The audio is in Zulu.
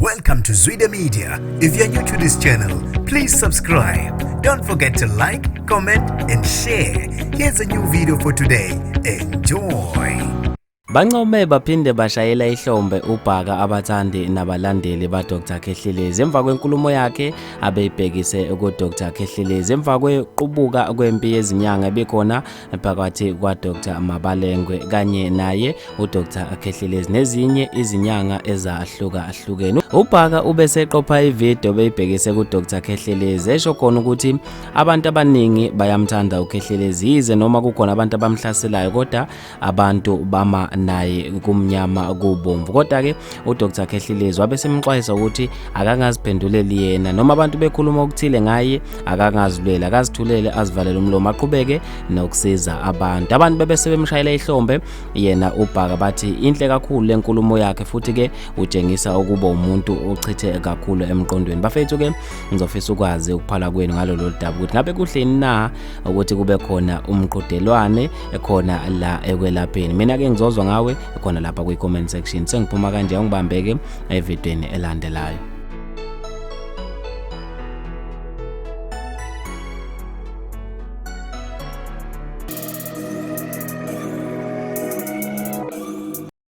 Welcome to Zwida Media. If you're new to this channel, please subscribe. Don't forget to like, comment, and share. Here's a new video for today. Enjoy. Bancome baphinde bashayela ihlombe uBhaka abathandi nabalandeli baDr Khehlelezi emva kwenkulumo yakhe abeyibhekise kuDr Khehlelezi emva kwequbuka kwempi yezinyanga ebikhona phakathi kwaDr Mabalengwe kanye naye uDr Khehlelezi nezinye izinyanga ezahlukahlukene. UBhaka ubeseqopha ividiyo beyibhekise kuDr Khehlelezi esho khona ukuthi abantu abaningi bayamthanda uKhehlelezi yize noma kukhona abantu abamhlaselayo kodwa abantu bama naye kumnyama kubomvu. Kodwa-ke uDr Khehlelezi wabe semxwayisa ukuthi akangaziphenduleli yena noma abantu bekhuluma okuthile ngaye, akangazilweli, akazithulele, azivalele umlomo, aqhubeke nokusiza abantu. Abantu bebe sebemshayela ihlombe yena uBhaka, bathi inhle kakhulu lenkulumo yakhe futhi ke utshengisa ukuba umuntu ochithe kakhulu emqondweni. Bafethu ke ngizofisa ukwazi ukuphala kwenu ngalolu daba ukuthi ngabe kuhle na ukuthi kube khona umqhudelwane ekhona la ekwelapheni. Mina ke ngizozwa ngawe khona lapha kwi comment section. Sengiphuma kanje, ungibambeke evidweni elandelayo.